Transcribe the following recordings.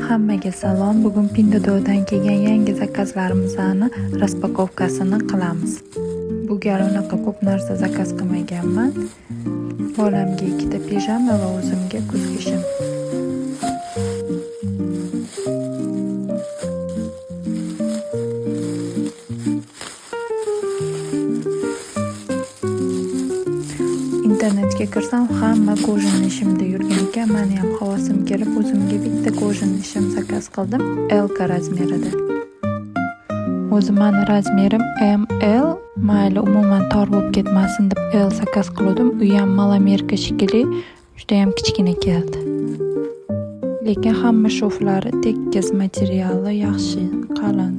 Hammaga salom. Bugun Pinduoduodan kelgan yangi zakazlarimizni распаковка sini qilamiz. Bu gal unaqa ko'p narsa zakaz qilmaganman. Bolamga ikkita pijama va o'zimga kuzgi shim. Internetga kirsam, hamma кожаный shimda yurgan ekan. Mani ham havasim kelib, o'zimga bitta кожаный shim zakaz qildim, L razmerida. O'zi mani razmerim ML, mayli, umuman tor bo'lib ketmasin deb L zakaz qiluvdim. U ham маломерка shekilli, judayam kichkina keldi. Lekin hamma шов lari tekis, materiali yaxshi, qalin.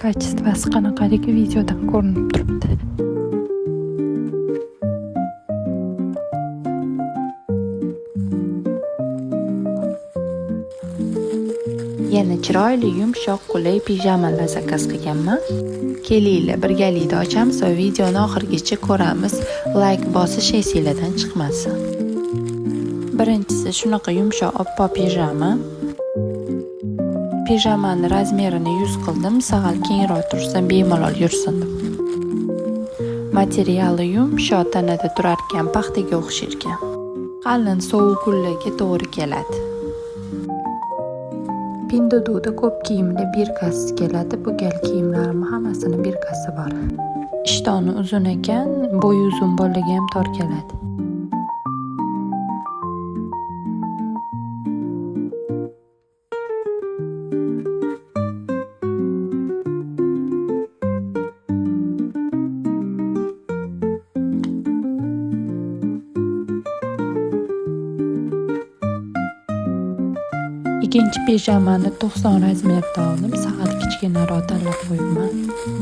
Качество si qanaqaligi videodan ko'rinib turibdi. Yana chiroyli, yumshoq, qulay pijamalar zakaz qilganman. Kelinglar, birgalikda ochamiz va videoni oxirigacha ko'ramiz. Layk bosish esinglardan chiqmasin. Birinchisi shunaqa yumshoq oppoq pijama. Pijamani razmerini 100 qildim, sal kengroq tursin, bemalol yursin deb. Materiali yumshoq, tanada turarkan, paxtaga o'xsharkan. Qalin sovuq kunlarga to'g'ri keladi. Pinduoduoda ko'p kiyimli бирка siz keladi. Bu gal kiyimlarimni hammasini бирка si bor. Ishtoni uzun ekan, bo'yi uzun bolaga ham tor keladi. Ikkinchi pijamani 90 razmerda oldim. Sal kichkinaroq tanlab qo'yibman.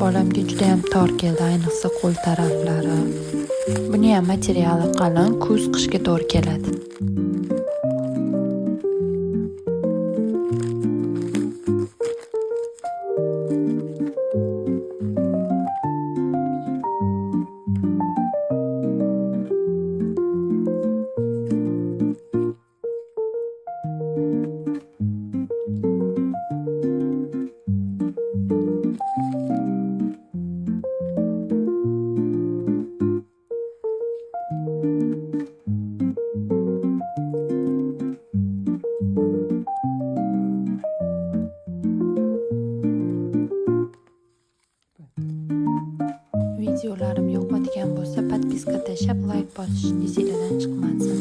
Bolamga judayam tor keldi, ayniqsa qo'l taraflari. Buni ham materiali qalin, kuz, qishga to'g'ri keladi. Videolarim yoqadigan bo'lsa, подписка tashlab, layk bosish esinglardan chiqmasin.